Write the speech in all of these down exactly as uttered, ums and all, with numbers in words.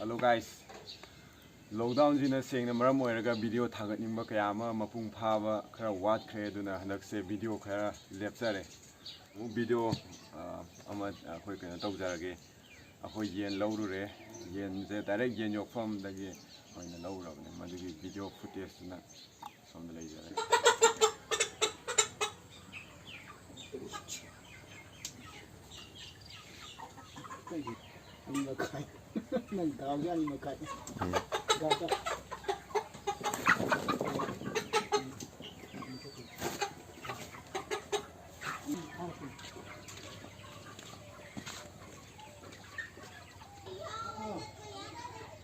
Hello guys, lockdownꯁꯤꯅ ꯁꯦꯡꯅ ꯃꯔꯝ ꯑꯣꯏꯔꯒ video ꯊꯥꯒꯠꯅꯤꯡꯕ ꯀꯌꯥ ꯑꯃ ꯃꯄꯨꯡ ꯐꯥꯕ ꯈꯔ ꯋꯥꯠꯈ꯭ꯔꯦ꯫ ꯑꯗꯨꯅ ꯍꯟꯗꯛꯁꯦ video ꯈꯔ ꯂꯦꯞꯆꯔꯦ꯫ ꯑꯃꯨꯛ video, ꯑ, ꯑꯃ ꯑꯩꯈꯣꯏ ꯀꯩꯅꯣ ꯇꯧꯖꯔꯒꯦ꯫ ꯑꯩꯈꯣꯏ ꯌꯦꯟ ꯂꯧꯔꯨꯔꯦ꯫ ꯌꯦꯟꯁꯦ direct ꯌꯦꯟ ꯌꯣꯛꯐꯝꯗꯒꯤ ꯑꯣꯏꯅ ꯂꯧꯔꯨꯔꯕꯅꯦ꯫ ꯃꯗꯨꯒꯤ video footageꯇꯨꯅ ꯁꯣꯝꯗ ꯂꯩꯖꯔꯦ꯫ ꯑꯩꯈꯣꯏꯒꯤ ꯑꯅꯤ ꯃꯈꯥꯏ꯫ ꯅꯪ ꯗꯥꯎꯁꯦ ꯑꯅꯤ ꯃꯈꯥꯏ꯫ ꯎꯝ꯫ ꯗꯥꯎ ꯆꯠ-,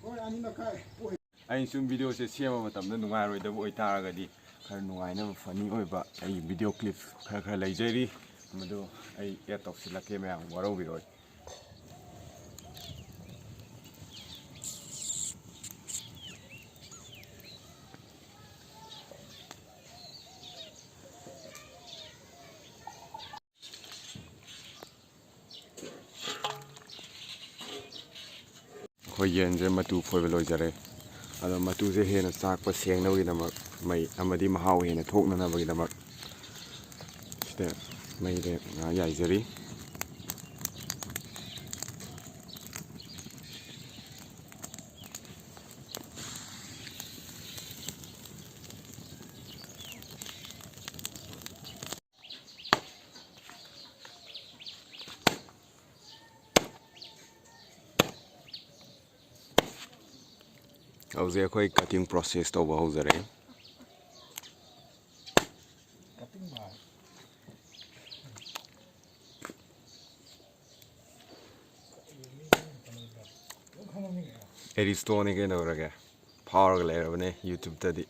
ꯍꯣꯏ, ꯑꯅꯤ ꯃꯈꯥꯏ꯫ ꯑꯩꯅ ꯁꯨꯝ videoꯁꯦ ꯁꯦꯝꯕ ꯃꯇꯝꯗ ꯅꯨꯡꯉꯥꯏꯔꯣꯏꯗꯕ ꯑꯣꯏꯇꯥꯔꯒꯗꯤ, ꯈꯔ ꯅꯨꯡꯉꯥꯏꯅꯕ funny ꯑꯣꯏꯕ ꯑꯩ video clip ꯈꯔ ꯈꯔ ꯂꯩꯖꯔꯤ, ꯃꯗꯨ ꯑꯩ add ꯇꯧꯁꯤꯜꯂꯛꯀꯦ, ꯃꯌꯥꯝ ꯋꯥꯔꯧꯕꯤꯔꯣꯏ꯫ ꯑꯩꯈꯣꯏ ꯌꯦꯟꯁꯦ ꯃꯇꯨ ꯐꯣꯏꯕ ꯂꯣꯏꯖꯔꯦ꯫ ꯑꯗꯣ ꯃꯇꯨꯁꯦ ꯍꯦꯟꯅ ꯆꯥꯛꯄ ꯁꯦꯡꯅꯕꯒꯤꯗꯃꯛ ꯃꯩ ꯑꯃꯗꯤ ꯃꯍꯥꯎ ꯍꯦꯟꯅ ꯊꯣꯛꯅꯅꯕꯒꯤꯗꯃꯛ ꯁꯤꯗ ꯃꯩꯗ ꯉꯥꯏꯍꯥꯛ ꯌꯥꯏꯖꯔꯤ꯫ ꯍꯧꯖꯤꯛ ꯑꯩꯈꯣꯏ cutting process ꯇꯧꯕ ꯍꯧꯖꯔꯦ꯫ ꯑꯦꯔꯤꯁꯇꯣꯅꯤ ꯀꯩꯗꯧꯔꯒꯦ? ꯐꯥꯎꯔꯒ ꯂꯩꯔꯕꯅꯦ YouTubeꯇꯗꯤ꯫